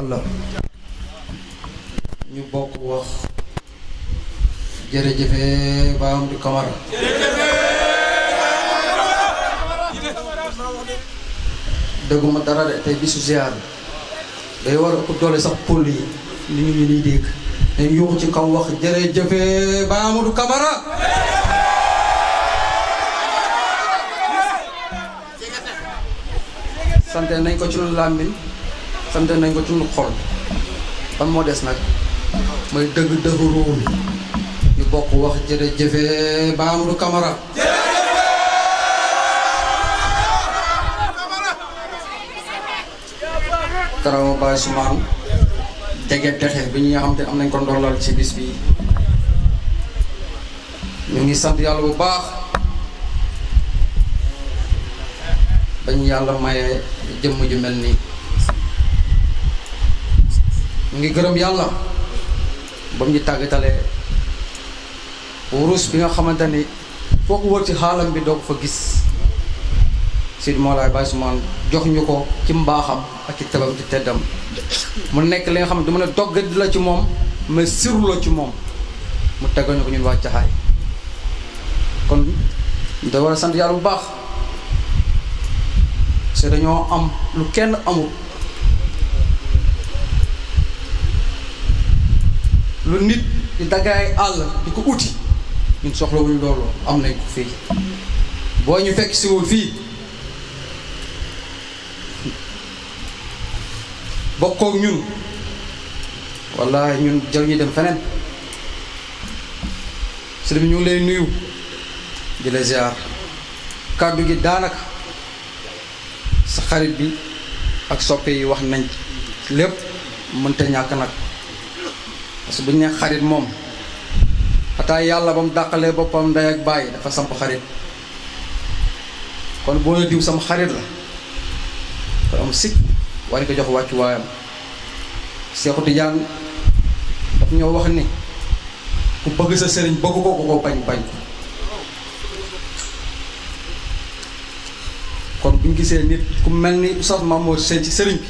yàlla ñu bokk wax jërëjëfe Baye Amadou Camara dëgguma dara de tey bisu ziar day war a ëpp doole sax pôl yi li ñu ñuy dégg dañ yuuxu ci kaw wax jërëjëfe Baye Amadou Camara sante nañ ko ci lu làmmiñ sante nañ ko ci lu xol ban moo des nag mooy dëgg dëgg ruum ñu bokk wax jërëjëfe Baye Amadou Camara Karaama Baye Soumane jege texe bi ñi nga xam te am nañ ko ndolal ci bis bi ñu ngi sant yàlla bu baax bañ yàlla maye jëmm ju mel nii ñu ngi gërëm yàlla ba mu ñu tàggatalee wurus bi nga xamante ni foo ko wër ci xaalam bi doo ko fa gis Sidi Moolaay Baye Soumane jox ñu ko ci mbaaxam ak ci tabam ci teddam mu nekk li nga xam ne du ma ne doggat la ci moom mais siru la ci moom mu teggal ñu ko ñun waa Jaxaay kon da war a sant yàlla bu baax parce que dañoo am lu kenn amul lu nit di daggaay àll di ko uti ñun soxlawuñu loolu am nañ ko fii boo ñu fekk siwul fii bokkook ñun wallahi ñun jël ñu dem feneen sëriñ bi ñu ngi lay nuyu di la ziar kàddu gi daanaka sa xarit bi ak soppe yi wax nañ lépp mënta ñàkk nag parce que bu ñu nee xarit moom xataa yàlla ba mu dàqalee boppam ndey ak bàyyi dafa samp xarit kon boo ne diw sama xarit la kon am sikk war ko jox wàccu waayam Seexu Tijaan daf ñoo wax ni ku bëgg sa sëriñ bëgg ko ko bañ bañ kon bu ñu gisee nit ku mel ni Oustaz Mamour Sène ci sëriñ bi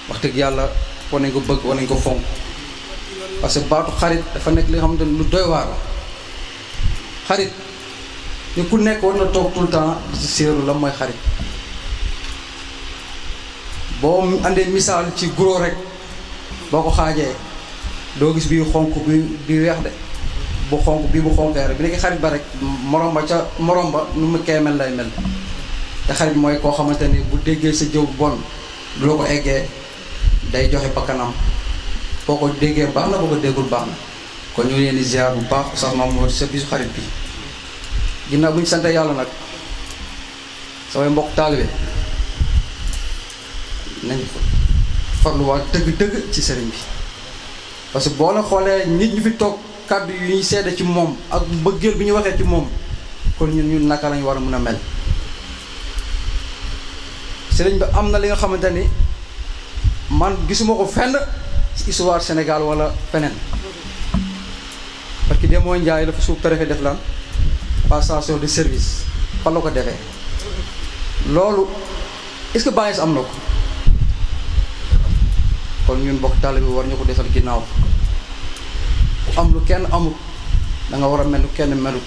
wax dëgg yàlla war nañ ko bëgg war nañ ko fonk parce que baatu xarit dafa nekk li nga xamante ne lu doy waar la xarit ni ku nekk war na toog tout le temps di ci séeru la mooy xarit boo andee misaal ci guro rek boo ko xaajee doo gis bii xonk bi weex de bu xonk bii bu xonkee rek bi nekk xarit ba rek morom ba ca morom ba nu mu kee mel lay mel te xarit mooy koo xamante ni bu déggee sa jëw bon du la ko eggee day joxe bakkanam boo ko déggee baax na boo ko déggul baax na kon ñu leen di ziar bu baax Oustaz Mamour sa bisu xarit bi ginnaaw bu ñu sante yàlla nag samay mbokk taalibe nañ farluwaat dëgg-dëgg ci sëriñ bi parce que boo la xoolee nit ñu fi toog kàddu yu ñuy seede ci moom ak mbëggeel bi ñu waxee ci moom kon ñun naka lañu war a mën a mel sëriñ bi am na li nga xamante ni man gisuma ko fenn ci histoire Sénégal wala feneen parce que demoo Njaay la fa sous-préfet def lan passation de service fan la ko defee loolu est-ce que bàyyi am na ko kon ñun bokk taalibe bi war ñu ko defal ginnaaw ku am lu kenn amul da nga war a mel lu kenn melut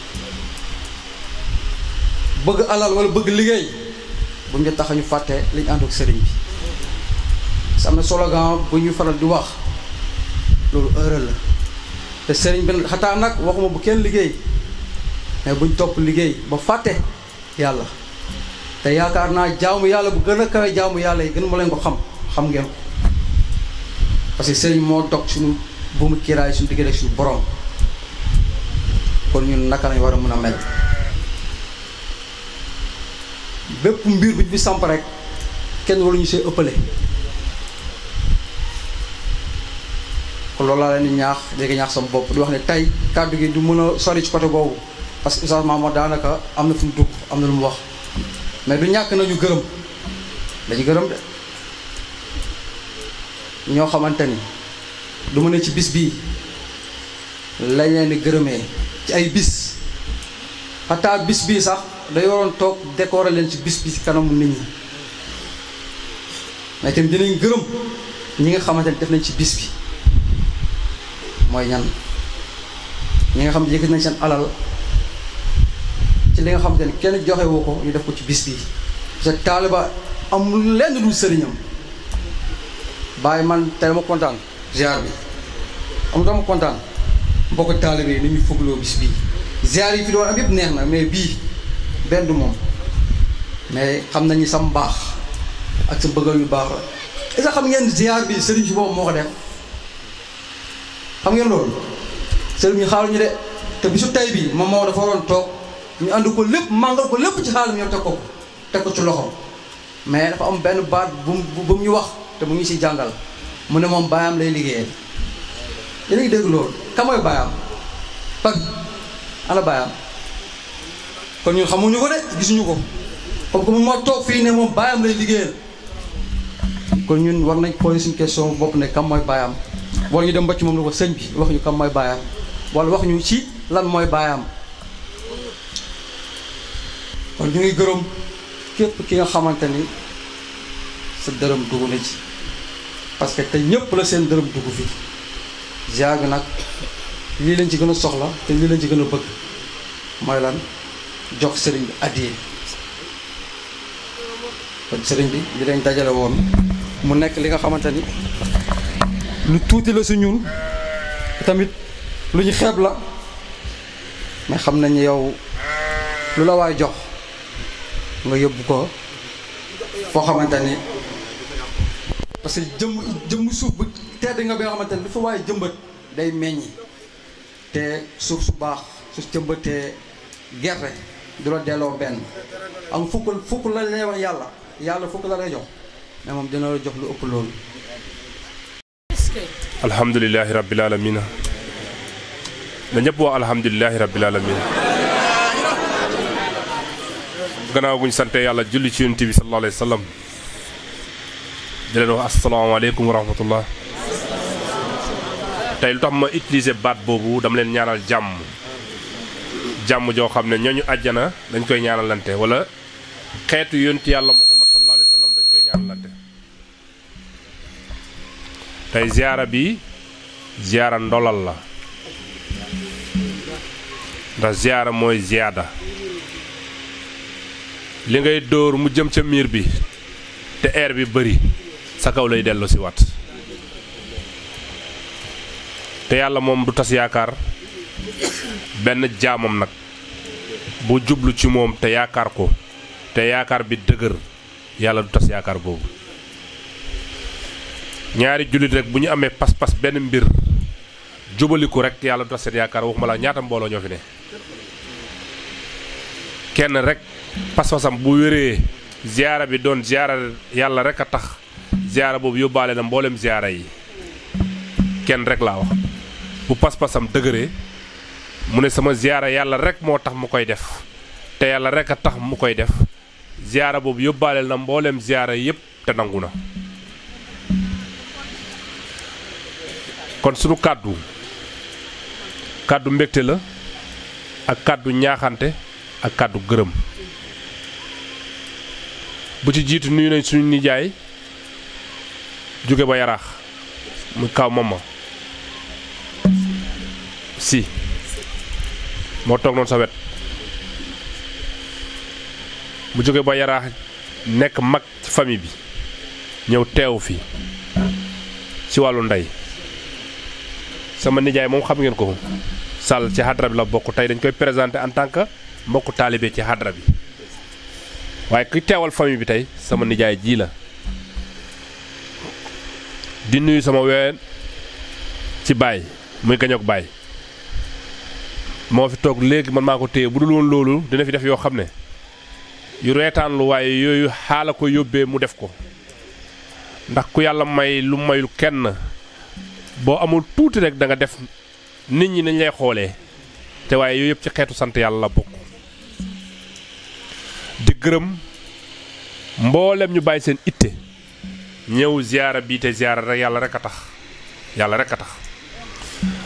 bëgg alal wala bëgg liggéey bu ñu tax ñu fàtte li ñu ànd ak sëriñ bi am na slogan bu ñuy faral di wax loolu erreur la te sëriñ bi xataa nag waxuma bu kenn liggéey mais buñ topp liggéey ba fàtte yàlla te yaakaar naa jaamu yàlla bu gën a kawe jaamu yàlla yi gën ma leen ko xam ngeen ko parce que sëriñ moo dog suñu buumu kiiraay suñu diggante ak suñu borom kon ñun naka lañ war a mën a mel bépp mbir bu ñu fi samp rek kenn waruñu see ëppale kon loolu laa leen di ñaax léegi ñaax sama bopp di wax ne tey kàddu gi du mën a sori ci côté boobu parce que Oustaz Mamour daanaka am na fu mu dugg am na lu mu wax mais du ñàkk nañu gërëm dañu gërëm de ñoo xamante ni du mu ne ci bis bii lañ leen di gërëmee ci ay bis xataa bis bii sax day waroon toog décorer leen ci bis bi ci kanamu nit ñi mais tamit dinañ gërëm ñi nga xamante ne def nañ ci bis bi mooy ñan ñi nga xam ne yëkkati nañ seen alal ci li nga xamante ne kenn joxe woo ko ñu def ko ci bis bi parce que taaliba amul lenn dul sëriñam bàyyi man tey dama kontaan ziar bi amul dama kontaan mbokk taalibe yi ni ñuy fogloo bis bii ziar yi fi doon am yëpp neex na mais bii benn du moom mais xam nañu sa mbaax ak sa bëggal yu baax la est-ce que xam ngeen ziar bi sëriñ si boobu moo ko def xam ngeen loolu sëriñ ñu xaaruñu de te bisu tay bi moom moo dafa waroon toog ñu ànd ko lépp màngal ko lépp ci xaalis ñëw teg ko ci loxo mais dafa am benn baat bu mu ñu wax te mu ngi si jàngal mu ne moom baayam lay liggéeyee yéen a ngi dégg loolu ka mooy baayam pag ana baayam kon ñun xamuñu ko de gisuñu ko comme que moom moo toog fii ne moom baayam lay liggéeyal kon ñun war nañ posé suñu question bopp ne kam mooy baayam wala ñu dem ba ci moom ne ko sëñ bi wax ñu kam mooy baayam wala wax ñu ci lan mooy baayam kon ñu ngi gërëm képp ki nga xamante ni sa dërëm dugg na ci parce que te ñëpp la seen dërëm dugg fi ziar bi nag lii lañ ci gën a soxla te lii lañ ci gën a bëgg mooy lan jox sëriñ bi addiya kon sëriñ bi li lañ dajale woon mu nekk li nga xamante ni lu tuuti la su ñun tamit lu ñu xeeb la mais xam nañu yow lu la waay jox nga yóbbu ko foo xamante ni parce que jëmm suuf bu tedd nga bi nga xamante ni dafa waaye jëmbat day meññi te suuf su baax su jëmbatee gerte du la delloo benn am fukk la lay wax yàlla fukk la lay jox mais moom dina la jox lu ëpp loolu. alhamdulilahi rabbil alamina na ñëpp wax alhamdulilahi rabbil alamina gannaaw bu ñu sante yàlla julli ci yonent bi sallallahu alayhi wa sallam di leen wax asalaamaaleykum wa rahmatullah tey lu tax ma utiliser baat boobu dama leen ñaanal jàmm joo xam ne ñooñu àjjana dañ koy ñaanalante wala xeetu yonent yàlla muhammad sallallahu alayhi wa sallam dañ koy ñaanalante tey ziyaara bi ziyaara ndolal la ndax ziyaara mooy ziyaada li ngay dóor mu jëm ca miir bi te air bi bëri sa kaw lay dellu si wat te yàlla moom du tas yaakaar benn jaamam nag bu jublu ci moom te yaakaar ko te yaakaar bi dëgër yàlla du tas yaakaar boobu ñaari jullit rek bu ñu amee pas-pas benn mbir jubaliku rek yàlla du tas seen yaakaar waxuma la ñaata mbooloo ñoo fi ne kenn rek pas-pasam bu wéree ziyaara bi doon ziyaara yàlla rek a tax ziyaara boobu yóbbaale na mboolem ziyaara yi kenn rek laa wax bu pas-pasam dëgëree mu ne sama ziyaara yàlla rek moo tax mu koy def te yàlla rek a tax mu koy def ziyaara boobu yóbbaale na mboolem ziyaara yépp te nangu na kon sunu kàddu mbégte la ak kàddu ñaaxante ak kàddu gërëm bu ci jiitu nuyu nañ suñu nijaay jóge ba yaraax muy kaw mama si moo toog noonu sa wet mu jóge ba yaraax nekk mag ci famille bi ñëw teew fi ci wàllu ndey sama nijaay moom xam ngeen ko Sall ci hadra bi la bokk tey dañ koy présenté en tant que mbokku taalibe ci hadra bi waaye ki teewal famille bi tey sama nijaay ji la di nuyu sama ween ci baay muy gañoog baay moo fi toog léegi man maa ko téye bu dul woon loolu dina fi def yoo xam ne yu reetaan lu waaye yooyu xaala ko yóbbee mu def ko ndax ku yàlla may lu mayul kenn boo amul tuuti rek da nga def nit ñi nañ lay xoolee te waaye yooyu yëpp ci xeetu sant yàlla la bokk di gërëm mboolem ñu bàyyi seen itte ñëw ziyaara bii te ziyaara rek yàlla rek a tax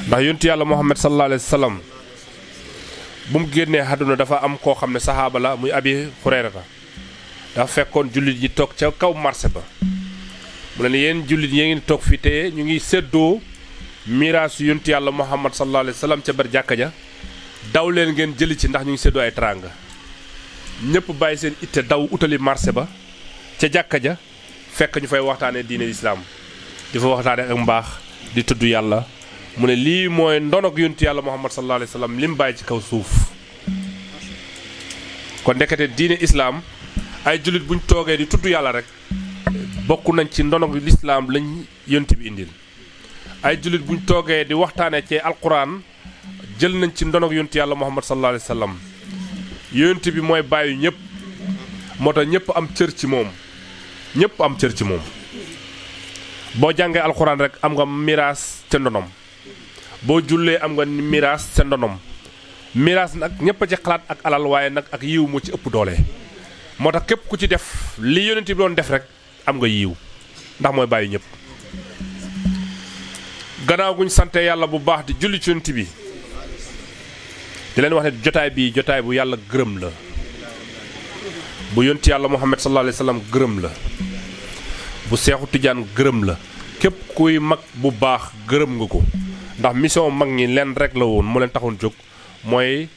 ndax yontu yàlla Muhammad sallallahu alayhi wa sallam bu mu génnee àdduna dafa am koo xam ne saxaaba la muy Abi Hurayrata dafa fekkoon jullit yi toog ca kaw marché ba mu ne yéen jullit yee ngi toog fi te ñu ngi séddoo miraasu yonent yàlla Muhammad sallallahu alayhi wa sallam ca bar jàkka ja daw leen ngeen jëli ci ndax ñu ngi séddoo ay teraanga ñëpp bàyyi seen itte daw utali marché ba ca jàkka ja fekk ñu fay waxtaanee diine lislaam di fa waxtaanee ak mbaax di tudd yàlla mu ne lii mooy ndonog yonent yàlla Muhammad sallallahu alayhi wa sallam li mu bàyyi ci kaw suuf. kon ndekete diine islaam ay jullit buñ toogee di tudd yàlla rek bokk nañ ci ndonog lislaam lañ yonent bi indil. ay jullit buñ toogee di waxtaanee ci alquran jël nañ ci ndonog yonent yàlla Muhammad sallallahu alayhi wa sallam yonent bi mooy bàyyi ñëpp moo tax ñëpp am cër ci moom ñëpp am cër ci moom. boo jàngee alquran rek am nga miraas ca ndonom boo jullee am nga miraas ca ndonom miraas nag ñëpp a ci xalaat ak alal waaye nag ak yiw moo ci ëpp doole. moo tax képp ku ci def li yonent bi doon def rek am nga yiw ndax mooy bàyyi ñëpp. gannaaw guñ sante yàlla bu baax di julli ci yonent bi di leen wax ne jotaay bii jotaay bu yàlla gërëm la bu yonent yàlla Muhammad sallallahu alayhi wa sallam gërëm la bu Seexu Tijaan gërëm la képp kuy mag bu baax gërëm nga ko ndax mission mag ñi leen rek la woon moo leen taxoon jóg mooy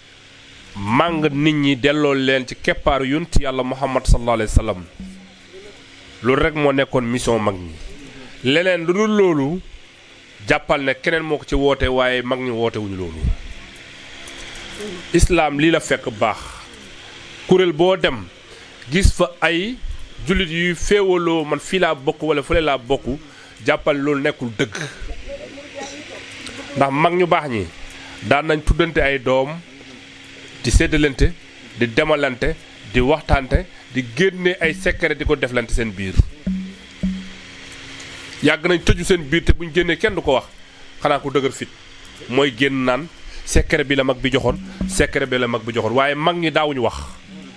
màng nit ñi delloo leen ci keppaaru yonent yàlla Muhammad sallallahu alayhi wa sallam loolu rek moo nekkoon mission mag ñi leneen lu dul loolu jàppal ne keneen moo ko ci woote waaye mag ñi woote wuñu loolu. islaam lii la fekk baax kuréel boo dem gis fa ay jullit yuy féewaloo man fii laa bokk wala fële laa bokk jàppal loolu nekkul dëgg ndax mag ñu baax ñi daan nañ tuddante ay doom di séddalante di demalante di waxtaante di génne ay secret di ko deflante seen biir. yàgg nañ tëju seen biir te buñ génnee kenn du ko wax xanaa ko dëgër fit mooy génn naan secret bi la mag bi joxoon secret bi la mag bi joxoon waaye mag ñi daawuñu wax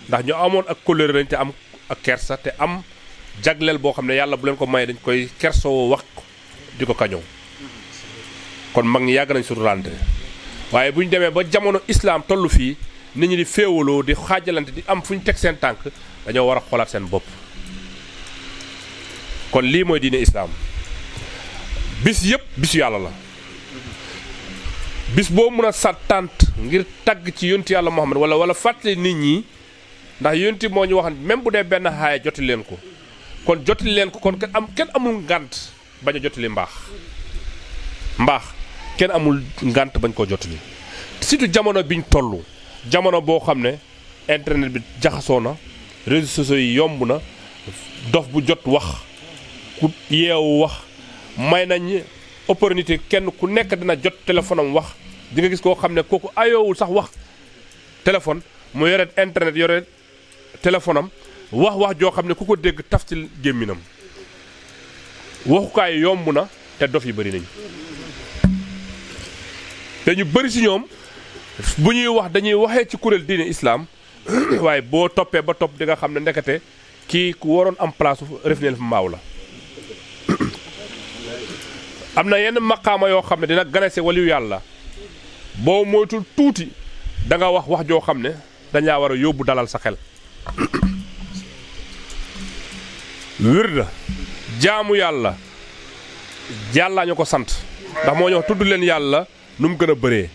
ndax ñu amoon ak kóllëre lañ te am ak kersa te am jagleel boo xam ne yàlla bu leen ko may dañ koy kersoo wax di ko kañoo kon mag ñi yàgg nañ suturalante waaye bu ñu demee ba jamono islaam tollu fii nit ñi di féewaloo di xaajalante di am fu ñu teg seen tànk dañoo war a xoolaat seen bopp kon lii mooy diine islaam bis yëpp bisu yàlla la bis boo mën a sàttant ngir tagg ci yonti yàlla Muhammad wala fàttali nit ñi ndax yonti moo ñu wax même bu dee benn xaaya joti leen ko kon joti leen ko kon kenn amul ngànt bañ a jotali mbaax kenn amul ngànt bañ koo jotali surtout jamono biñ toll jamono boo xam ne internet bi jaxasoo na réseaux sociaux yi yomb na dof bu jot wax ku yeewu wax may nañ opportunité kenn ku nekk dina jot téléphone am wax di nga gis koo xam ne kooku ayoowul sax wax téléphone mu yore internet yore téléphone am wax joo xam ne ku ko dégg taf ci gémminam waxukaay yomb na te dof yi bëri nañ te ñu bëri si ñoom bu ñuy wax dañuy waxee ci kuréel diine islaam waaye boo toppee ba topp di nga xam ne ndekete kii ku waroon am place ref ne fa mbaaw la am na yenn maqaama yoo xam ne dina ganese waliyu yàlla boo moytul tuuti da nga wax joo xam ne dañ laa war a yóbbu dalal sa xel wirda jaamu yàlla yàllaa ñu ko sant ndax moo ñoo tudd leen yàlla nu mu gën a bëree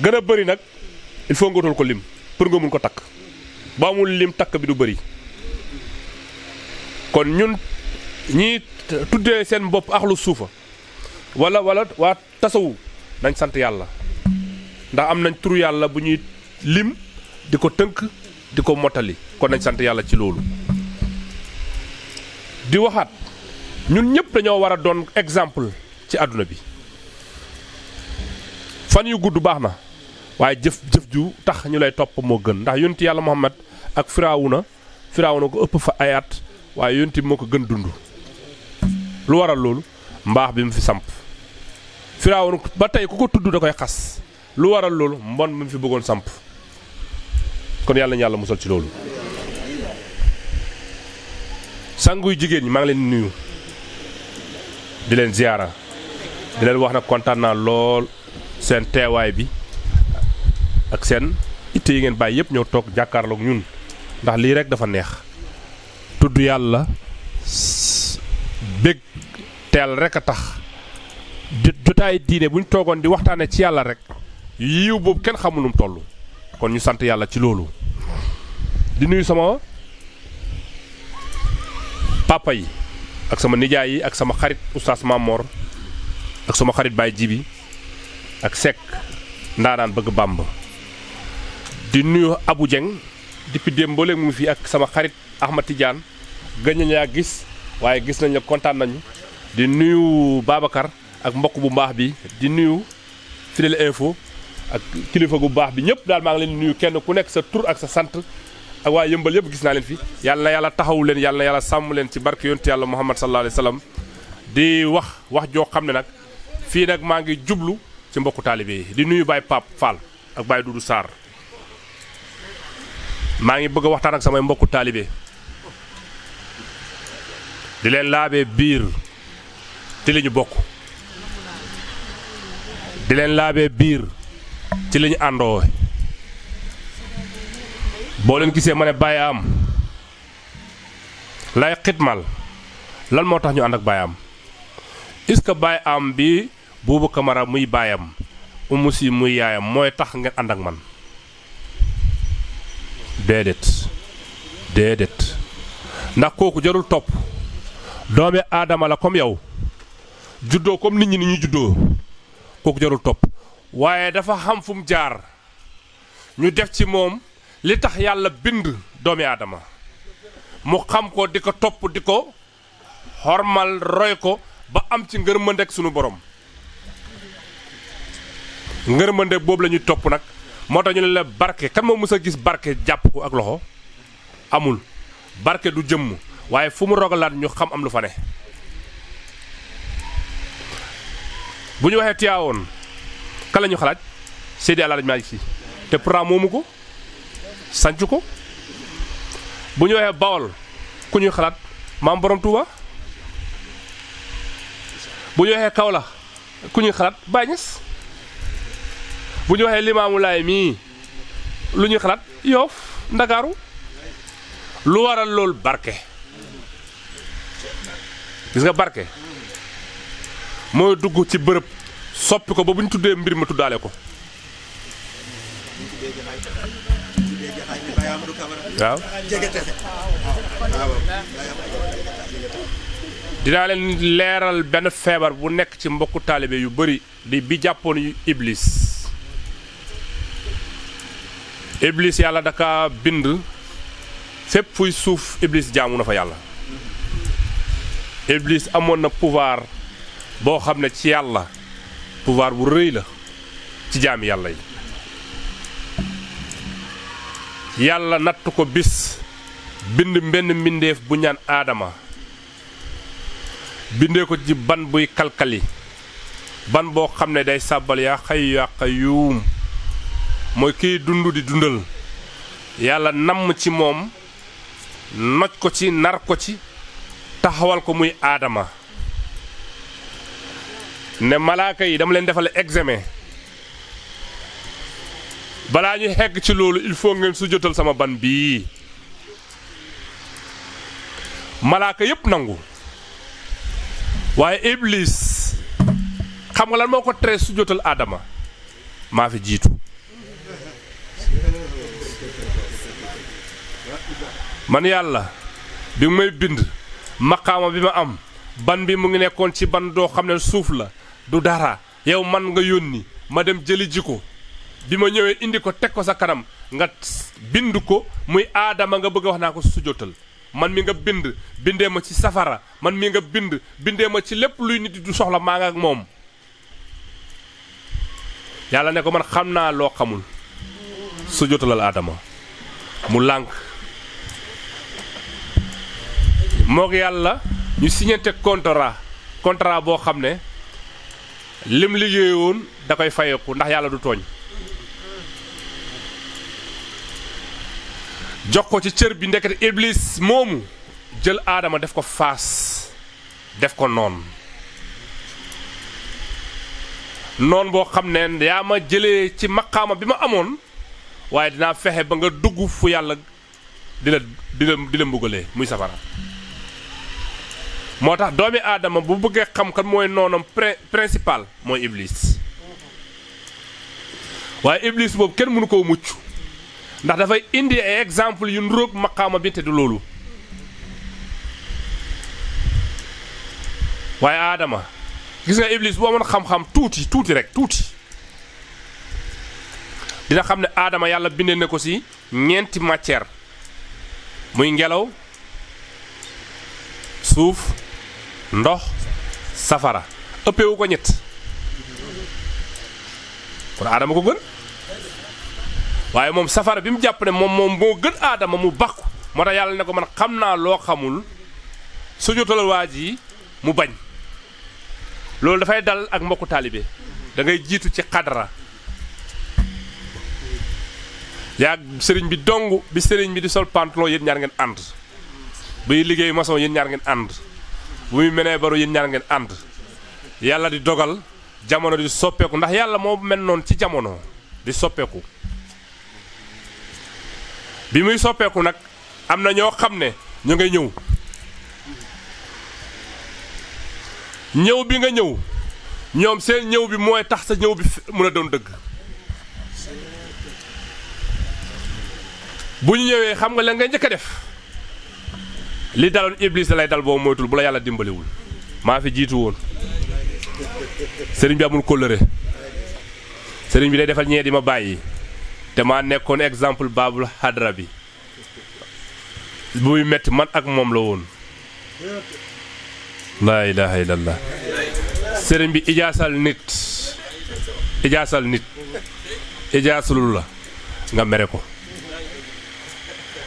gën a bëri nag il faut nga utal ko lim pour nga mun ko takk ba amul lim takk bi du bëri kon ñun ñi tuddee seen bopp axlu suufa wala waa tasawu nañ sant yàlla ndax am nañ turu yàlla bu ñuy lim di ko tënk di ko mottali kon nañ sant yàlla ci loolu di waxaat ñun ñëpp dañoo war a doon exemple ci àdduna bi fan yu gudd baax na waaye jëf ju tax ñu lay topp moo gën ndax yonti yàlla Muhammad ak firawuna ko ëpp fa ay at waaye yonti moo ko gën dund lu waral loolu mbaax bi mu fi samp firawuna ba tey ku ko tudd da koy xas lu waral loolu mbon bi mu fi bëggoon samp kon yàlla ñu yàlla musal ci loolu sanguy jigéen ñi maa ngi leen nuyu di leen ziyaara di leen wax na kontaan naa lool seen teewaay bi ak seen itte yi ngeen bàyyi yëpp ñëw toog jàkkaarloog ñun ndax lii rek dafa neex tudd yàlla bég teel rek a tax jotaay diine bu ñu toogoon di waxtaane ci yàlla rek yiw boobu kenn xamul nu mu toll kon ñu sant yàlla ci loolu di nuyu sama papa yi ak sama nijaay yi ak sama xarit oustaz Mamor ak sama xarit Baye Jibi ak Seck ndaanaan bëgg Bàmb di nuyu Abou Dieng depuis démb ba léegi mu ngi fii ak sama xarit Ahmad Tidiane gëj nañ laa gis waaye gis nañ la kontaan nañu di nuyu Babacar ak mbokk bu baax bi di nuyu Fidèle Info ak kilifa gu baax bi ñëpp daal maa ngi leen di nuyu kenn ku nekk sa tur ak sa sant ak waa yëmbal yëpp gis naa leen fi yàlla na yàlla taxawu leen yàlla na yàlla sàmm leen ci barke yonent yàlla Muhammad sallallahu alayhi wa sallam di wax joo xam ne nag fii nag maa ngi jublu ci mbokku taalibe yi di nuyu Baye Pape Fall ak Baye Doudou Sarr maa ngi bëgg a waxtaan ak samay mbokku taalibe di leen laabee biir ci li ñu bokk di leen laabee biir ci li ñu àndoo boo leen gisee ma ne Baye Am lay xitmal lan moo tax ñu ànd ak Baye Am est-ce que Baye Am bi Bouba Camara muy baayam Oumou Sy muy yaayam mooy tax ngeen ànd ak man déedéet ndax kooku jarul topp doomi aadama la comme yow juddoo comme nit ñi ni ñuy juddoo kooku jarul topp waaye dafa xam fu mu jaar ñu def ci moom li tax yàlla bind doomi aadama mu xam ko di ko topp di ko xormal roy ko ba am ci ngërmandeg sunu borom ngërmandeg boobu la ñuy topp nag moo tax ñu ne la barke kan moo mës a gis barke jàpp ko ak loxo amul barke du jëmm waaye fu mu rogalaat ñu xam am lu fa ne bu ñu waxee Tiwaawoon kan la ñu xalaat Seydi Alaaji Maalik Si te pourtant moomu ko sanc ko bu ñu waxee Bawol ku ñuy xalaat maam Borom Touba bu ñu waxee Kaolack ku ñuy xalaat Baay Ñas bu ñu waxee Limaamu Laay mii lu ñuy xalaat Yoof Ndakaaru lu waral loolu barke gis nga barke mooy dugg ci bërëb soppi ko ba bu ñu tuddee mbir ma tuddaale ko waaw dinaa leen leeral benn feebar bu nekk ci mbokku taalibe yu bari di bi jàppoon yu iblis yàlla daka bind fépp fuy suuf iblis jaamu na fa yàlla iblis amoon na pouvoir boo xam ne ci yàlla pouvoir bu rëy la ci jaami yàlla yi yàlla natt ko bis bind mbenn mbindeef bu ñaan aadama bindee ko ci ban buy kalkali ban boo xam ne day sàbbal yaa xayyu yaa qayyuum mooy kiy dund di dundal yàlla namm ci moom noj ko ci nar ko ci taxawal ko muy aadama ne malaaka yi dama leen defal examen balaa ñu xegg ci loolu il faut ngeen sujjóotal sama ban bii malaaka yépp nangu waaye iblis xam nga lan moo ko tere sujjóotal aadama maa fi jiitu man yàlla bi may bind maqaama bi ma am ban bi mu ngi nekkoon ci ban doo xam ne suuf la du dara yow man nga yónni ma dem jëli ji ko bi ma ñëwee indi ko teg ko sa kanam nga bind ko muy aadama nga bëgg a wax naa ko sujjóotal man mi nga bind bindee ma ci safara man mi nga bind bindee ma ci lépp luy nit du soxla maa nga ak moom yàlla ne ko man xam naa loo xamul sujjóotalal aadama mu lànk moog yàlla ñu signante contrat boo xam ne lim liggéeyoon da koy fayeeku ndax yàlla du tooñ jox ko ci cër bi ndekete iblis moomu jël aadama def ko faas def ko noon boo xam ne yaa ma jëlee ci maqaama bi ma amoon waaye dinaa fexe ba nga dugg fu yàlla di la mbugalee muy safara moo tax doomi aadama bu bëggee xam kan mooy noonam principal mooy iblis waaye iblis boobu kenn mënu koo mucc ndax dafay indi ay exemple yu nróog maqaama bi te du loolu waaye aadama gis nga iblis boo mën xam-xam tuuti rek dina xam ne aadama yàlla bindee na ko ci ñeenti matière muy ngelaw suuf ndox safara ëppewu ko ñett kon aadama ko gën waaye moom safara bi mu jàpp ne moom moo gën aadama mu bakku moo tax yàlla ne ko man xam naa loo xamul su jotalal waa ji mu bañ loolu dafay dal ak mbokku taalibe da ngay jiitu ci xadra yaa sëriñ bi dong bi sëriñ bi di sol pantalon yéen ñaar ngeen ànd buy liggéey maçon yéen ñaar ngeen ànd bu muy menee baru yéen ñaar ngeen ànd yàlla di dogal jamono di soppeeku ndax yàlla moo mel noonu ci jamono di soppeeku bi muy soppeeku nag am na ñoo xam ne ñu ngay ñëw bi nga ñëw ñoom seen ñëw bi mooy tax sa ñëw bi mën a doon dëgg bu ñu ñëwee xam nga la nga njëkk a def li daloon iblis da lay dal boobu moytul bu la yàlla dimbaliwul maa fi jiitu woon sëriñ bi amul kóllëre sëriñ bi day defal ñee di ma bàyyi te maa nekkoon exemple baabul hadra bi buy metti man ak moom la woon laa ilaha illallah sëriñ bi ijaasal nit ijaasalul la nga mere ko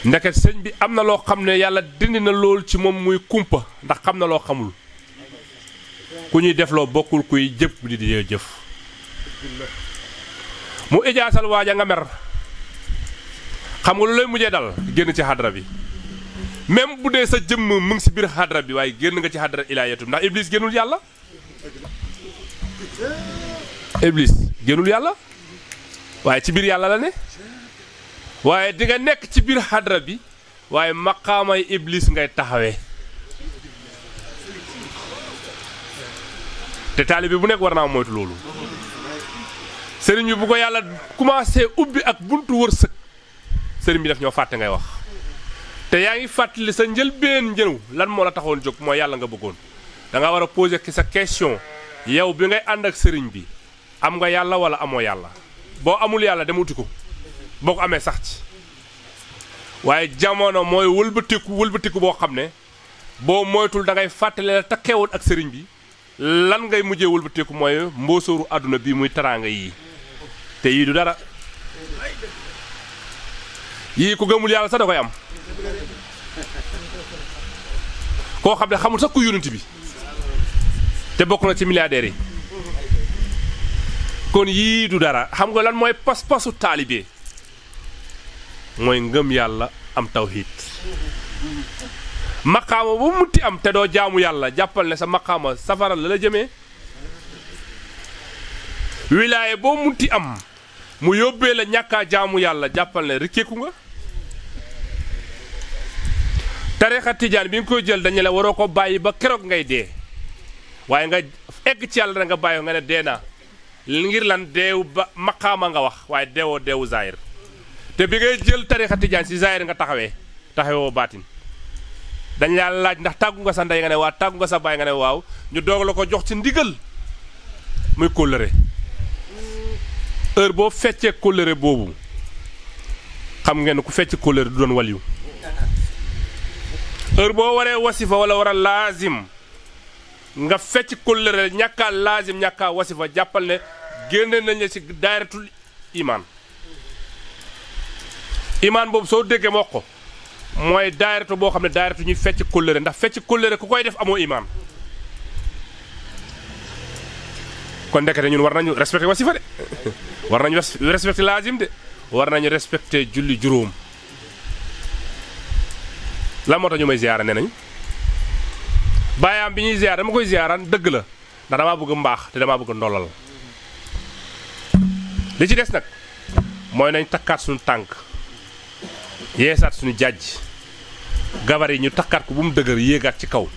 ndeket sëñ bi am na loo xam ne yàlla dindi na lool ci moom muy kumpa ndax xam na loo xamul ku ñuy def loo bokkul kuy jëf di jëf mu ijaasal waaja nga mer xam nga lu lay mujjee dal génn ci xadra bi même bu dee sa jëmm mu ngi si biir xadra bi waaye génn nga ci xadra ilaayatum ndax iblis génnul yàlla waaye ci biir yàlla la ne waaye di nga nekk ci biir xadra bi waaye maqaamay iblis ngay taxawee te taalibe bu nekk war naa moytu loolu sëriñ bi bu ko yàlla commencé ubbi ak buntu wërsëg sëriñ bi daf ñoo fàtte ngay wax te yaa ngi fàttali sa njëlbeen njëw lan moo la taxoon jóg mooy yàlla nga bëggoon da nga war a poser ki sa question yow bi ngay ànd ak sëriñ bi am nga yàlla wala amoo yàlla boo amul yàlla dem uti ko boo ko amee sax ci waaye jamono mooy wëlbatiku boo xam ne boo moytul da ngay fàttali la takkeewoon ak sëriñ bi lan ngay mujjee wëlbatiku mooy mboosóoru àdduna bi muy teraanga yii te yii du dara yii ku gëmul yàlla sax da koy am koo xam ne xamul sax ku yonent bi te bokk na ci milliardaires yi kon yii du dara xam nga lan mooy pas-pasu taalibe mooy ngëm yàlla am tawhid maqaama bu mutti am te doo jaamu yàlla jàppal ne sa maqaama safara la jëmee wilaaye boo mutti am mu yóbbee la ñàkkaa jaamu yàlla jàppal ne rikkeeku nga tarixa tijaan bi nga koy jël dañu la waroo ko bàyyi ba keroog ngay dee waaye nga egg ci yàlla da nga bàyyi nga ne dee naa ngir lan deewu ba maqaama nga wax waaye deewu zaahir te bi ngay jël tarixa tijaan si zaahir nga taxawoo baatin dañ laa laaj ndax tàggu nga sa ndey nga ne waa tàggu nga sa baay nga ne waaw ñu doog la ko jox ci ndigal muy kóllëre heure boo feccee kóllëre boobu xam ngeen ku fecc kóllëre du doon waliyu heure boo waree wasifa wala war a laazim nga fecc kóllëre ñàkkaa laazim ñàkkaa wasifa jàppal ne génne nañ la ci daayratul imaan imaan boobu soo déggee moo ko mooy daayiratu boo xam ne daayiratu ñuy fecc kóllëre ndax fecc kóllëre ku koy def amoo imaan kon ndekete ñun war nañu respecté wasifa de war nañu respecté laazim de war nañu respecté julli juróom la moo tax ñu may ziyaara nee nañ bàyyaam bi ñuy ziyaara dama koy ziyaaraan dëgg la ndax damaa bëgg mbaax te damaa bëgg ndolal li ci des nag mooy nañ takkaat suñu tànk yeesaat suñu jàjj gabar yi ñu takkaat ko bu mu dëgër yéegaat ci kaw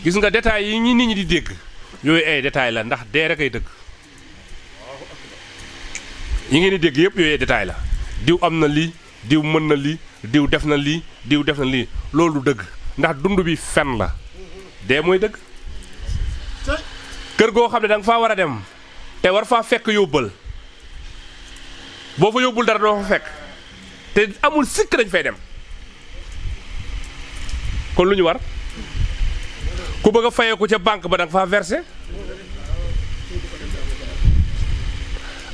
gis nga détails yi nit ñi di dégg yooyu ay détails la ndax dee rek ay dëgg yi ngeen di dégg yëpp yooyu ay détails la diw am na lii diw mën na lii diw def na lii diw def na lii loolu du dëgg ndax dund bi fen la dee mooy dëgg kër goo xam ne da nga faa war a dem te war faa fekk yóbbal boo fa yóbbul dara doo fa fekk te amul sikk dañ fay dem kon lu ñu war ku bëgg a fayeeku ca banque ba da nga faa versé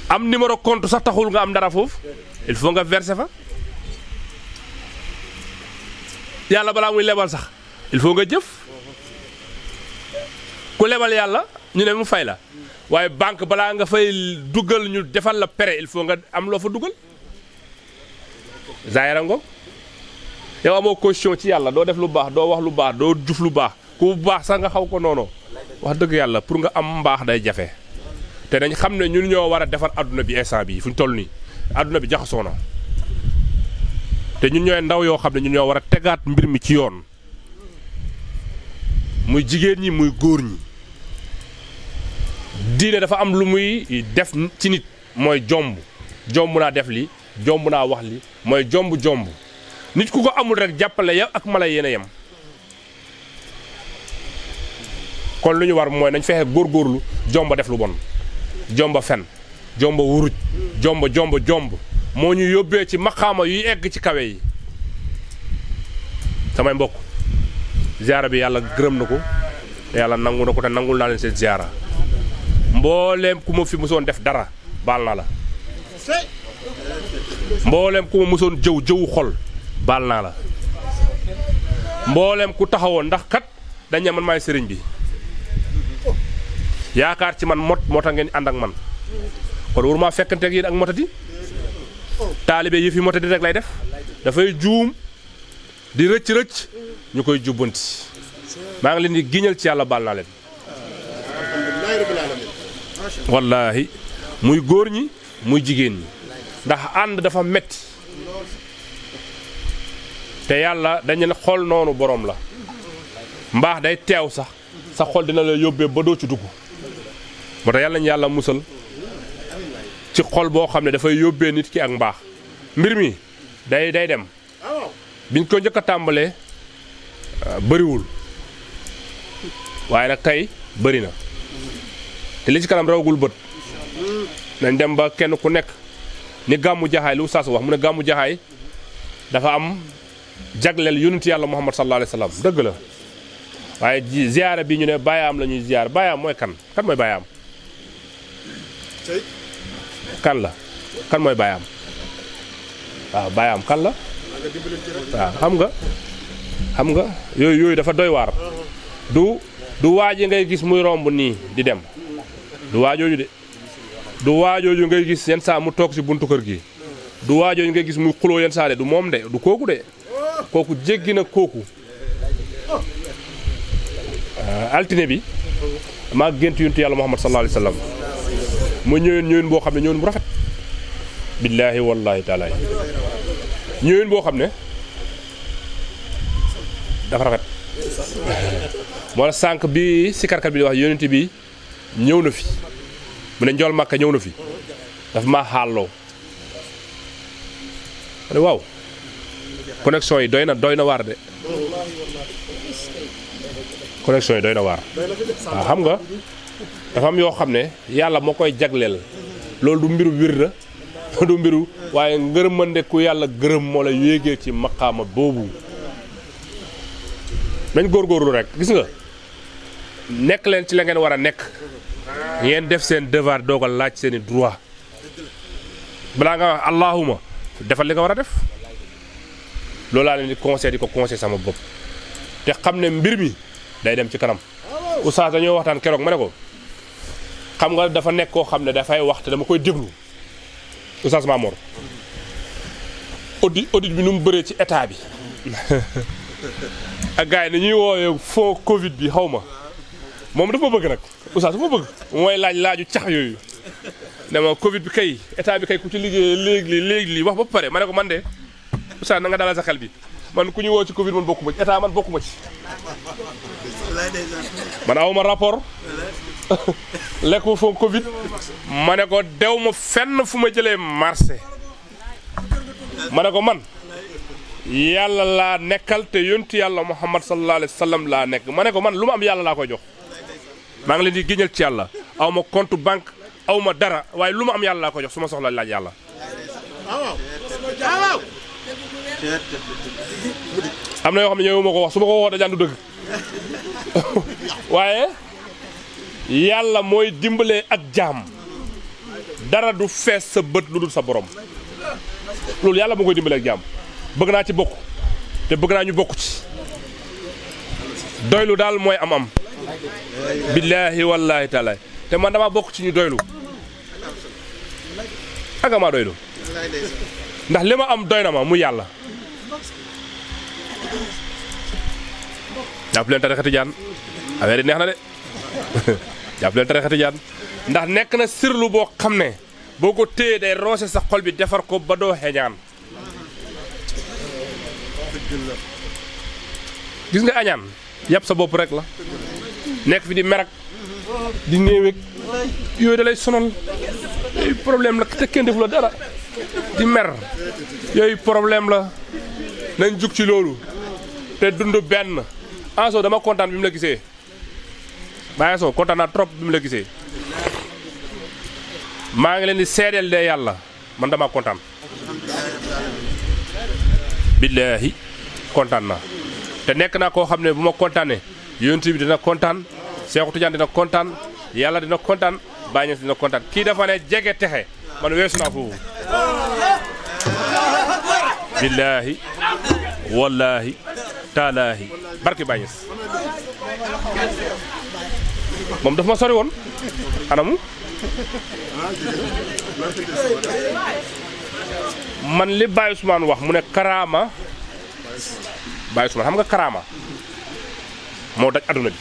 am numéro compte sax taxul nga am dara foofu il faut nga versé fa yàlla balaa muy lebal sax il faut nga jëf ku lebal yàlla ñu ne mu fay la waaye banque balaa nga fay dugal ñu defal la prêt il faut nga am loo fa dugal zaahira ngoog yow amoo caution ci yàlla doo def lu baax doo wax lu baax doo juf lu baax ku baax sax nga xaw ko noonu wax dëgg yàlla pour nga am mbaax day jafe te dañ xam ne ñun ñoo war a defar adduna bi instant bi fu ñu toll nii adduna bi jaxasoo na te ñun ñooy ndaw yoo xam ne ñun ñoo war a tegaat mbir mi ci yoon muy jigéen ñi muy góor ñi diine dafa am lu muy def ci nit mooy jomb naa def li jomb naa wax li mooy jomb nit ku ko amul rek jàppale yow ak mala yéen a yem kon lu ñu war mooy nañ fexe góorgóorlu jomba def lu bon jomba fen jomba wuruj jomb moo ñu yóbbee ci maqaama yuy egg ci kawe yi samay mbokk ziara bi yàlla gërëm na ko te yàlla nangu na ko te nangul naa leen seen ziara mbooleem ku ma fi mësoon def dara baal naa la mbooleem ku ma mësoon jëwu xol baal naa la mbooleem ku taxawoon ndax kat dañ ne man maay sëriñ bi yaakaar ci man moo tax ngeen ànd ak man kon war maa fekkante ak yéen ak motadi taalibe yi fi motadi rek lay def dafay juum di rëcc ñu koy jubbanti maa ngi leen di giñal ci yàlla baal naa leen wallaahi muy góor ñi muy jigéen ñi ndax ànd dafa metti te yàlla dañu ne xol noonu boroom la mbaax day teew sax sa xol dina la yóbbee ba doo ci dugg moo tax yàlla nañu yàlla musal ci xol boo xam ne dafay yóbbee nit ki ak mbaax mbir mi day dem biñ ko njëkk a tàmbalee bëriwul waaye nag tey bëri na te li ci kanam rawagul bët nañ dem ba kenn ku nekk ni gàmmu jaxaay lu Oustaz wax mu ne gàmmu jaxaay dafa am jagleel yonent yàlla Muhammad sallallahu alayhi wa sallam dëgg la waaye ziyaara bi ñu ne bàyyaam la ñuy ziyaar bàyyaam mooy kan mooy bàyyaam kan mooy bàyyaam waaw bàyyaam kan la waaw xam nga yooyu dafa doy waar du waaji ngay gis muy romb nii di dem du waajooju de du waajooju ngay gis yenn saa mu toog ci buntu kër gi du waajooju ngay gis muy xuloo yenn saa de du moom de du kooku de kooku jéggi na kooku altine bi maa gént yuntu yàlla Muhammad sallallahu alayhi wa sallam mu ñëween boo xam ne ñëween bu rafet billaahi wallaahi taala ñëween boo xam ne dafa rafet moo la sànq bi sikarkat bi di wax yonent bi ñëw na fi mu ne njool Makka ñëw na fi dafa maa xaaloo ma ne waaw connexion yi doy na waar de connexion yi doy na waar waaw xam nga dafa am yoo xam ne yàlla moo koy jagleel loolu du mbiru wir la du mbiru waaye ngërëmande ku yàlla gërëm moo la yéegee ci maqaama boobu nañ góorgóorlu rek gis nga nekk leen ci la ngeen war a nekk ngeen def seen devoir doogal laaj seeni droit balaa nga wax allahuma defal li nga war a def loolu laa leen di conseil di ko conseil sama bopp te xam ne mbir mi day dem ci kanam oustaz dañoo waxtaan keroog ma ne ko xam nga dafa nekk koo xam ne dafay wax te dama koy déglu oustaz Mamor audit bi nu mu bëree ci état bi ak gars yi nañuy woowee fond Covid bi xaw ma moom dafa ma bëgg nag oustaz dafa ma bëgg mooy laaju cax yooyu dama Covid bi kay état bi kay ku ci liggéey léegi li wax ba pare ma ne ko man de oustaz na nga dalal sa xel bi man ku ñu woo ci Covid man bokkuma ci état man bokkuma ci man awma rapport lekk ma foog Covid ma ne ko dew ma fenn fu ma jëlee marché ma ne ko man yàlla laa nekkal te yontu yàlla Muhammad sallallahu alayhi wa sallam laa nekk ma ne ko man lu ma am yàlla laa koy jox maa ngi leen di génneel ci yàlla aw ma compte banque aw ma dara waaye lu ma am yàlla laa koy jox su ma soxla laaj yàlla. am na yoo xam ne ñëw ma ko wax su ma ko wax dajaan du dëgg waaye yàlla mooy dimbalee ak jaam dara du fees sa bët lu dul sa borom loolu yàlla moo koy dimbalee ak jaam bëgg naa ci bokk te bëgg naa ñu bokk ci doylu daal mooy am billaahi wallaahi taala te man dama bokk ci ñu doylu ak maa doylu ndax li ma am doy na ma mu yàlla jàpp leen tarixa tijaan affaire yi neex na de jàpp leen tarixa tijaan ndax nekk na sirlu boo xam ne boo ko téye day roose sa xol bi defar ko ba doo xeñaan gis nga añaan yàpp sa bopp rek la nekk fi di merak di néewég yooyu da lay sonal yooyu problème la te kenn defu la dara di mer yooyu problème la nañ jug ci loolu te dund benn Anso dama kontaan bi mu la gisee Baye Anso kontaan naa trop bi mu la gisee maa ngi leen di seedeel de yàlla man dama kontaan billaahi kontaan naa te nekk naa koo xam ne bu ma kontaanee yonent bi dina kontaan Seexu Tijaan dina kontaan yàlla dina kontaan Baay Ñas dina kontaan kii dafa ne jege texe man weesu naa foofu billaahi wallaahi taalaahi barki Baay Ñas moom dafa ma sori woon anamu man li Baye Ousmane wax mu ne karaama Baye Ousmane xam nga karaama moo daj adduna bi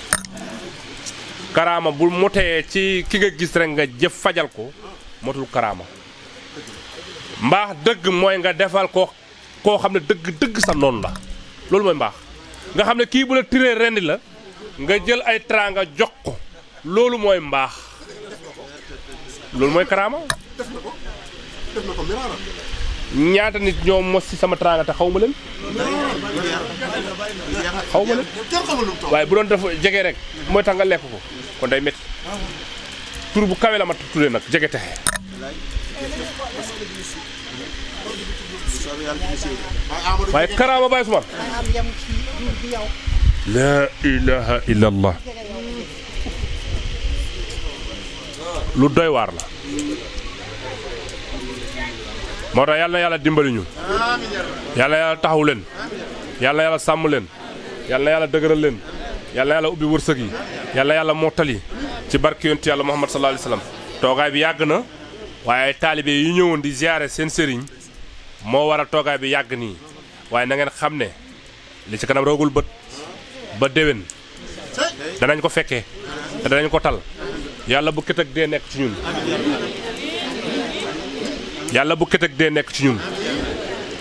karaama bu motee ci ki nga gis rek nga jëf fajal ko motul karaama mbaax dëgg mooy nga defal ko koo xam ne dëgg sa noonu la loolu mooy mbaax nga xam ne kii bu la tiree rendi la nga jël ay teraanga jox ko loolu mooy mbaax loolu mooy karaama ñaata nit ñoo mos ci sama teraanga te xaw ma leen waaye bu doon def jege rek mooy tax nga lekk ko kon day métti tur bu kawe la ma tuddee nag jege texe waaye karaama Baye Ousmane laa ilaha illallah lu doy waar la moo tax yàlla na yàlla dimbali ñu yàlla na yàlla taxaw leen yàlla na yàlla sàmm leen yàlla na yàlla dëgëral leen yàlla na yàlla ubbi wërsëg yi yàlla na yàlla mottali ci barke yonent yàlla Muhammad sallallahu alayhi wasallam toogaay bi yàgg na waaye taalibe yi ñëwoon di ziyaare seen sëriñ moo waral toogaay bi yàgg nii waaye na ngeen xam ne li ci kanam roogul bët ba déwén danañ ko fekkee te danañ ko tal yàlla bu kët ak dee nekk ci ñun yàlla bu kët ak dee nekk ci ñun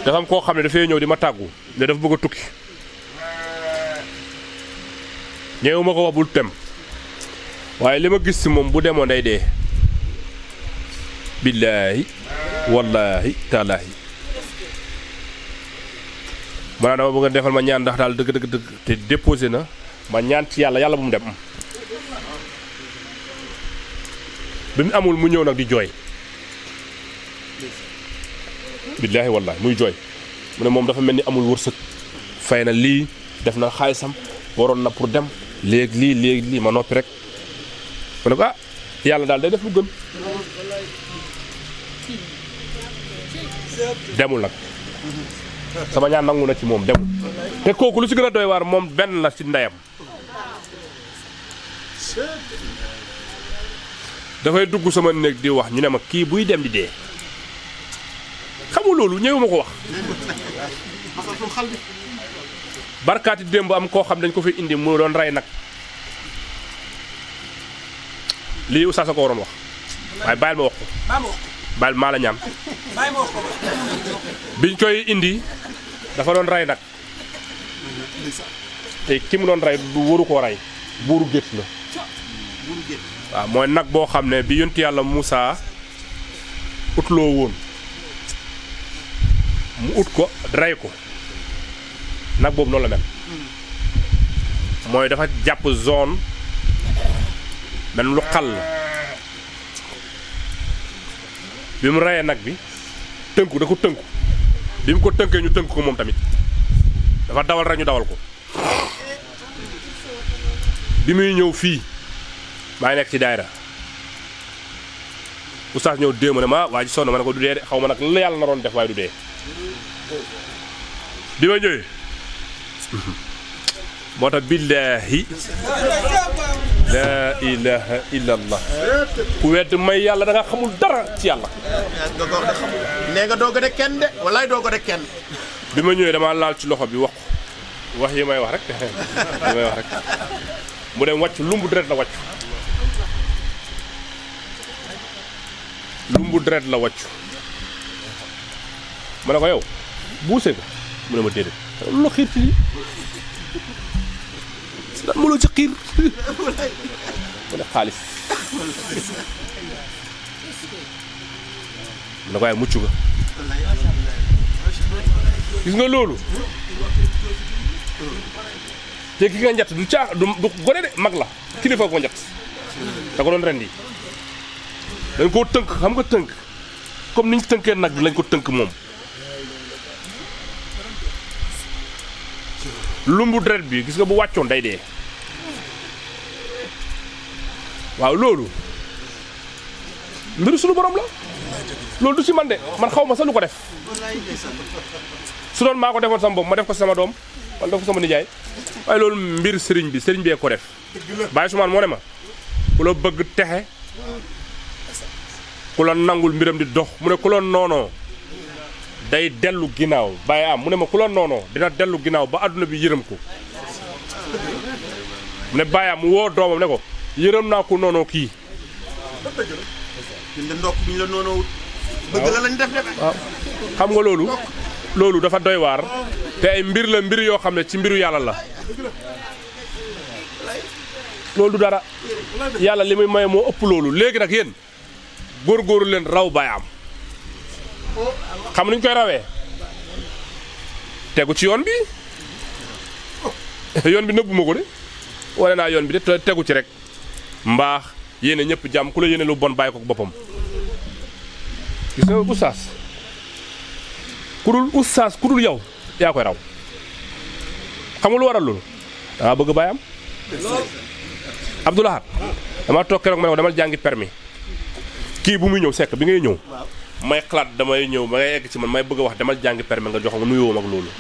dafa am koo xam ne dafay ñëw di ma tàggu ne dafa bëgg a tukki ñëw ma ko wax bul tem waaye li ma gis ci moom bu demoon day dee billaahi wallaahi taalaahi maanaam dama bëgg a defal ma ñaan ndax daal dëgg te déposé na ma ñaan ci yàlla bu mu dem bi mu amul mu ñëw nag di jooy billaahi wallaahi muy jooy mu ne moom dafa mel ni amul wërsëg fay na lii def na xaalisam waroon na pour dem léegi lii ma noppi rek mu ne ko yàlla daal day def lu gën demul nag sama ñaan nangu na ci moom demul te kooku lu ci gën a doy waar moom benn la ci ndeyam dafay dugg sama néeg di wax ñu ne ma kii buy dem di dee xamul loolu ñëw ma ko wax barkaati démb am koo xam dañ ko fi indi mu doon rey nag lii oustaz a ko waroon wax waaye bàyyil ma wax ko bàyyil maa la ñaan biñ koy indi dafa doon rey nag te ki mu doon rey du waru koo rey buuru gétt la waaw mooy nag boo xam ne bi yontu yàlla Moussa utloo woon mu ut ko rey ko nag boobu noonu la mel mooy dafa jàpp zone benn lu xal bi mu reyee nag bi tënku da ko tënku bi mu ko tënkee ñu tënk ko moom tamit dafa dawal rek ñu dawal ko bi muy ñëw fii maa ngi nekk ci daayira oustaz ñëw déema ne ma waa ji sonn ma ne ko du dee de xaw ma nag la yàlla naroon def waaye du dee bi ma ñëwee moo tax billaahi laa ilaha illa allah ku wedd may yàlla da nga xamul dara ci yàlla nee nga doo ko de kenn de wallaay doo ko de kenn bi ma ñëwee dama laal ci loxo bi wax ko wax yi may wax rek yi may wax rek mu dem wàcc lumbu deret la wàcc lumbu deret la wàcc ma ne ko yow buuse nga mu ne ma déedéet lu la xiir ci lii lan mu la ci xiir mu ne xaalis mu ne ko waaye mucc nga gis nga loolu te ki nga njatt du caax du gone de mag la kilifa ko njatt da ko doon ren yi dañ koo tënk xam nga tënk comme niñ tënkee nag bi lañ ko tënk moom lumbu deret bi gis nga bu wàccoon day dee waaw loolu mbiru sunu borom la loolu du ci man de man xaw ma sax lu ko def su doon maa ko defoon sama bopp ma def ko sama doom wala def ko sama nijaay waaye loolu mbir sëriñ bee ko def Baye Soumane moo ne ma ku la bëgg texe ku la nangul mbiram di dox mu ne ku la noonoo day dellu ginnaaw Baye am mu ne ma ku la noonoo dina dellu ginnaaw ba àdduna bi yërëm ko mu ne Baye am mu woo doomam ne ko yërëm naa ko noonoo kii ñun de ndokk bi ñu la noonoo bëgg la lañ def waaw xam nga loolu dafa doy waar te ay mbir yoo xam ne ci mbiru yàlla la loolu du dara yàlla li muy maye moo ëpp loolu léegi nag yéen góorgóorlu leen raw Baye am xam nuñ koy rawee tegu ci yoon bi yoon bi nëbbuma ko de wane naa yoon bi de tegu ci rek mbaax yéene ñëpp jàmm ku la yéene lu bon bàyyi ko boppam gis nga oustaz ku dul yow yaa koy raw xam nga lu waral loolu danga bëgg Baye am Abdoulahat dama toog keroog ma ne ko demal jàngi permis kii bu muy ñëw sekk bi ngay ñëw may xalaat damay ñëw ba ngay egg ci man may bëgg a wax demal jàngi permis nga jox nga nuyoo ak loolu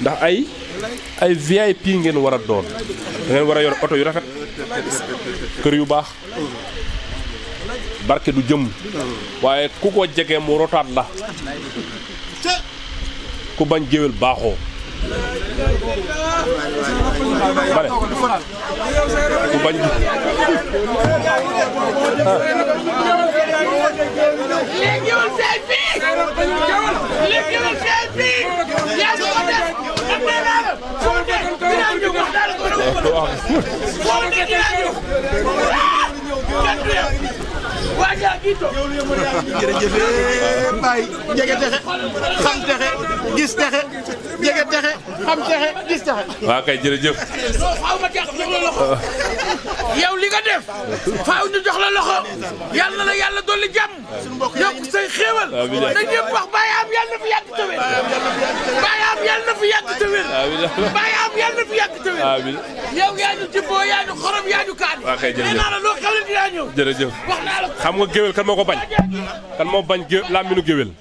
ndax ay VIP ngeen war a doon da ngeen war a yor oto yu rafet kër yu baax barke du jëm waaye ku ko jege mu rotaat la ku bañ géwél baaxoo bare ku bañ jërëjëf Baye jege texe xam texe gis texe jege texe xam texe gis texe waa kay jërëjëf faaw ma jox la loxo yow li nga def faaw ñu jox la loxo yal na la yàlla dolli jàmm yokk say xéewal na ñëpp wax Baye am yàlla na fi yàgg tawel Baye am yàlla na fi yàgg tawel Baye am yàlla na fi yàgg tawel yow yaa ñu jibboo yaa ñu xorom yaa ñu kaani waa kay jërëjëf nee naa la loo xewle dinaa ñëw jërëjëf wax naa la xam nga géwél kan moo ko bañ kan moo bañ làmminu géwél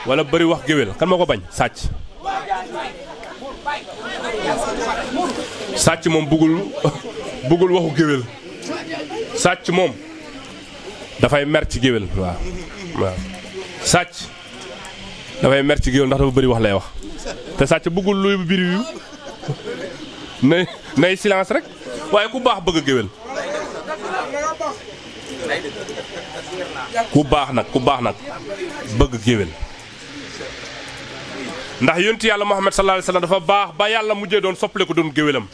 wala bëri wax géwél kan moo ko bañ sàcc sàcc moom bëggul waxu géwél sàcc moom dafay mer ci géwél waaw sàcc dafay mer ci géwél ndax dafa bëri wax lay wax te sàcc bëggul luy biri yu nay silence rek waaye ku baax bëgg géwél ku baax nag bëgg géwél ndax yonent yàlla Muhammad sallallahu alayhi wasallam dafa baax ba yàlla mujjee doon soppale ko doon géwélam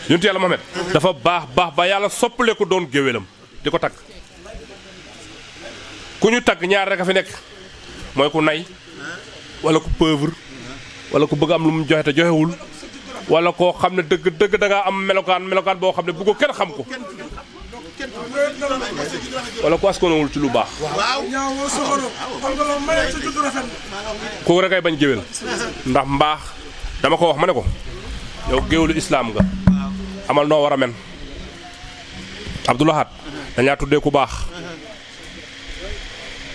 yonent yàlla Muhammad dafa baax ba yàlla soppale ko doon géwélam di ko tagg ku ñu tagg ñaar rek a fi nekk mooy ku nay wala ku pauvre wala ku bëgg am lu mu joxe te joxewul wala koo xam ne dëgg da ngaa am melokaan boo xam ne bu ko kenn xam ko wala ku askanawul ci lu baax kooku rek ay bañ géwél ndax mbaax dama ko wax ma ne ko yow géwélu islaam nga amal noo war a men Abdou Lahad dañaa tuddee ku baax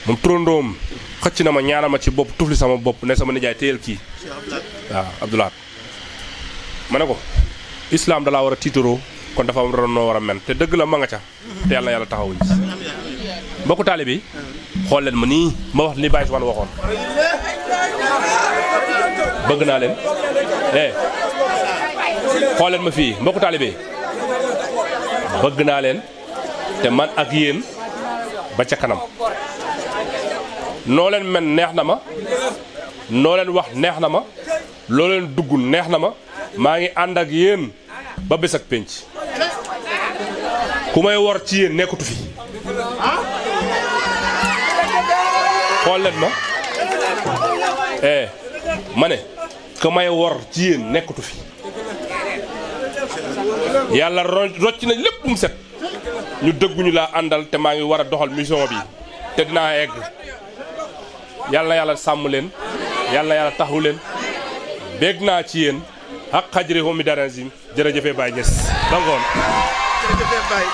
moom turandoom xëcc na ma ñaanal ma ci bopp tufli sama bopp ne sama nijaay téyel kii waaw Abdou Lahad ma ne ko islaam dalaa war a tiitaroo kon dafa am noo war a men te dëgg la ma nga ca te yàlla na yàlla taxawuñ ci mbokku taalibe yi xool leen ma nii ma wax li Baye Ousmane waxoon bëgg naa leen xool leen ma fii mbokku taalibe yi bëgg naa leen te man ak yéen ba ca kanam noo leen men neex na ma noo leen wax neex na ma loo leen dugg neex na ma maa ngi ànd ak yéen ba bés ak pénc ku may wor ci yéen nekkatu fi xool leen ma ma ne ku may wor ci yéen nekkatu fi yàlla rocc na lépp mu set ñu dëgguñu laa àndal te maa ngi war a doxal mission bi te dinaa egg yàlla na yàlla sàmm leen yàlla na yàlla taxawu leen bégg naa ci yéen ak xajri homi daranzim jërëjëfe Baye Niass ba ngoon jërëjëf Baye